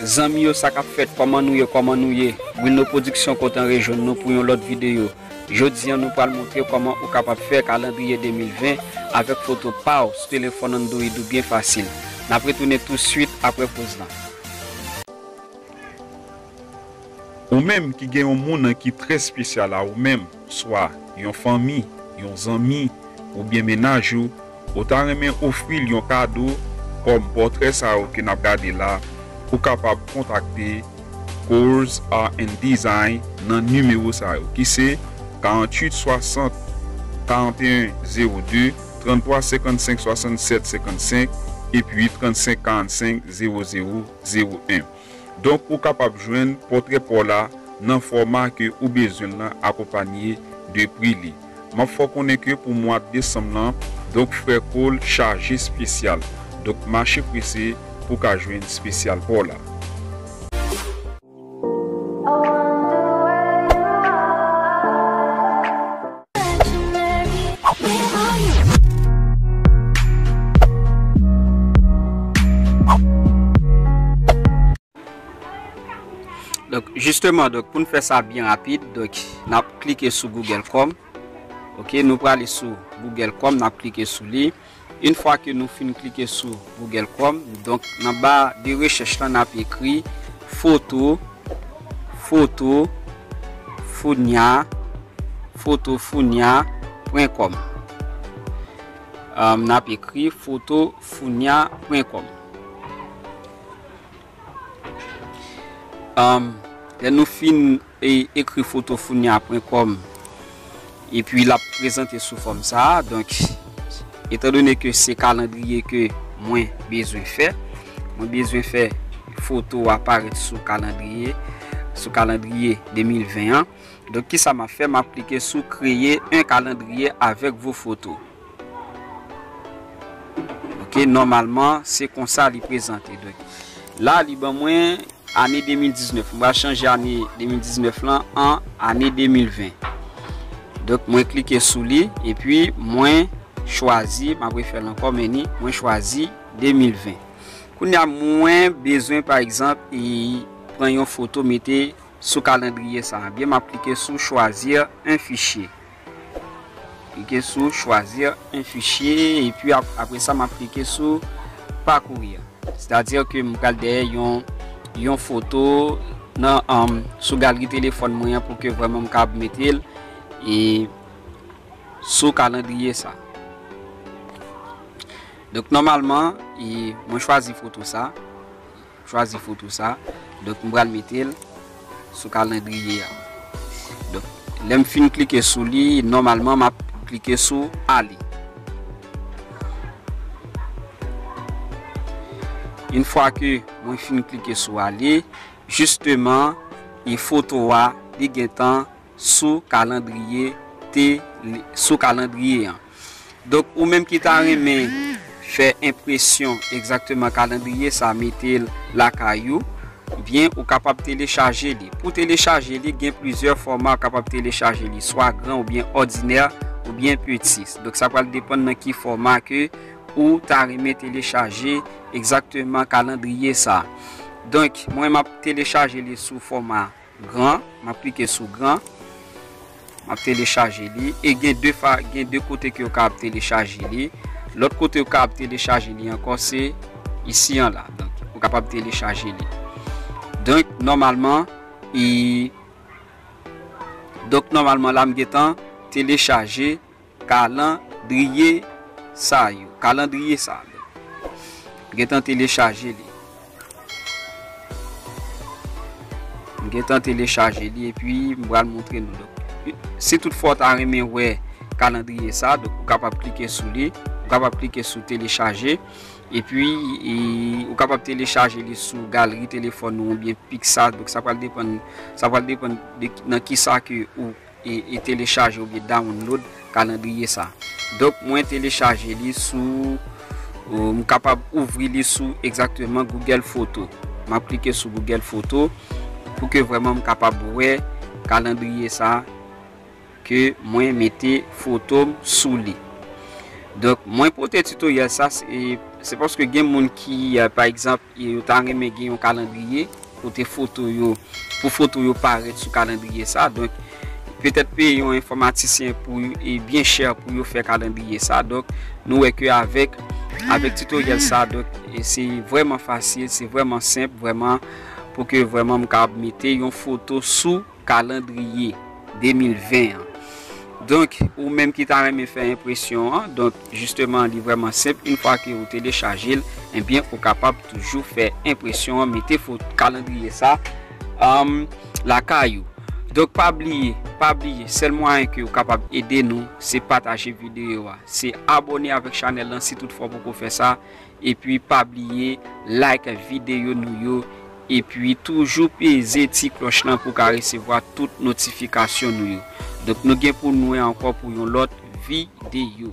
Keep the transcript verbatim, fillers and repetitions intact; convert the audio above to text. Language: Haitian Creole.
Zanmi yo, sa k ap fèt? Kòman nou ye? Kòman nou ye? Wilno Production kontan rejwenn nou pou yon lòt videyo. Jodi a, nou pral montre kòman ou kapab fè kalandriye de mil ven avèk foto pa w sou telefòn Android ou byen fasil. N ap retounen touswit apre poz lan. Ou menm ki gen yon moun ki trè espesyal a ou menm, swa yon fanmi, yon zanmi, oubyen mennaj ou, ou ta renmen ofri l yon kado kòm pòtrè sa yo ke n ap gade la, ou kapab kontakte Colors Art and Design nan nimewo sa yo, ki se karanntuit swasant, karanteyen zewo de, tranntwa senkannsenk swasannsèt senkannsenk epi trannsenk karannsenk zewo zewo zewo en. Donk, ou kapab jwenn pòtrè pa w la nan fòma ke ou bezwen l lan, akonpanye de pri li. M ap fè w konnen ke pou mwa desanm lan, donk, frè Cole chaje espesyal. Donk, mache prese pou w ka jwenn espesyal pa w la. Donk, jisteman, donk, pou n fè sa byen rapid, donk, n ap klike sou Google Chrome. Ok, nou prale sou Google Chrome, n ap klike sou li. Yon fwa ke nou fin klike sou Google Chrome, donk, nan ba de rechèch lan, n ap ekri foto, foto, founya, foto founya pwen kòm. Ahn, n ap ekri foto founya pwen kòm. Ahn, lè nou fin e, ekri foto founya pwen kòm, epi l ap prezante sou fòm sa a. Donk, etandone ke se kalandriye ke mwen bezwen fè, mwen bezwen fè foto a parèt sou kalandriye, sou kalandriye de mil ven an. Donk, kisa m ap fè? M ap klike sou kreye yon kalandriye avèk vo foto. Ok, nòmalman, se konsa li prezante. Donk, la, li ban mwen ane de mil diznèf. M pral chanje ane de mil diznèf lan an ane de mil ven. Donk, mwen klike sou li, epi mwen chwazi, m ap refè l ankò, men ni, mwen chwazi de mil ven. Kounye a, mwen bezwen, pa egzanp, e pran yon foto, mete sou kalandriye sa a. Ebyen, m ap klike sou choisir un fichier. Klike sou choisir un fichier, epi ap-, apre sa, m ap klike sou parcourir. Sètadi ke m pral dèyè yon, yon foto nan, um, sou galri telefòn mwen an pou ke vrèman m kapab mete l e sou kalandriye sa. Donk, nòmalman, e mwen chwazi foto sa. Chwazi foto sa. Donk, m pral mete l sou kalandriye a. Donk, lè m fin klike sou li, nòmalman, m ap klike sou ale. Yon fwa ke mwen fin klike sou ale, jisteman, e foto a, li gentan sou kalandriye te, sou kalandriye an. Donk, ou menm ki ta renmen fè enpresyon egzakteman kalandriye sa, mete l lakay ou, byen ou kapab telechaje li. Pou telechaje li, gen plizyè fòma ou kapab telechaje li, swa gran oubyen òdinè oubyen peti. Donk, sa pral depann nan ki fòma ke ou ta renmen telechaje egzakteman kalandriye sa. Donk, mwen m ap telechaje li sou fòma gran, m ap klike sou gran. M ap telechaje li. E gen de fa-, gen de kote ke w kapab telechaje li. Lòt kote w kapab telechaje li ankò, se isi an la. Donk, ou kapab telechaje li. Donk, nòmalman, e, donk, nòmalman, la, m gentan telechaje kalandriye sa yo. Kalandriye sa. M gentan telechaje li. M gentan telechaje li epi m pral montre nou. Donk, si toutfwa w ta renmen wè kalandriye sa, donk, ou kapab klike sou li, ou kapab klike sou telechaje, epi, e, ou kapab telechaje li sou galri telefòn ou oubyen Picsa. Donk, sa pral depann, sa pral depann de ki, nan kisa ke ou e, e telechaje oubyen download kalandriye sa. Donk, mwen telechaje li sou, ou, m kapab ouvri li sou egzakteman Google Photo. M ap klike sou Google Photo pou ke vrèman m kapab wè kalandriye sa ke mwen mete foto m sou li. Donk, mwen pote tutoriel sa, se Se paske gen moun ki, eh, pa egzanp, yo ta renmen gen yon kalandriye kote foto yo, pou foto yo parèt sou kalandriye sa. Donk, petèt peye yon enfòmatisyen pou, e byen chè pou yo fè kalandriye sa. Donk, nou wè ke avèk, avèk tutoriel sa, donk, e se vrèman fasil, se vrèman senp, vrèman, pou ke vrèman m kapab mete yon foto sou kalandriye de mil ven an. Donk, ou menm ki ta renmen fè enpresyon an, donk, jisteman, li vrèman senp. Yon fwa ke ou telechaje l, ebyen, ou kapab toujou fè enpresyon an, mete foto kalandriye sa, um, lakay ou. Donk, pa bliye, pa bliye, sèl mwayen ke ou kapab ede nou, se pataje videyo a. Se abòne avèk chanèl lan si toutfwa w poko fè sa. Epi pa bliye like videyo nou yo. Epi toujou peze ti klòch lan pou ka resevwa tout notifikasyon nou yo. Donk nou gen pou nou wè ankò pou yon lòt videyo.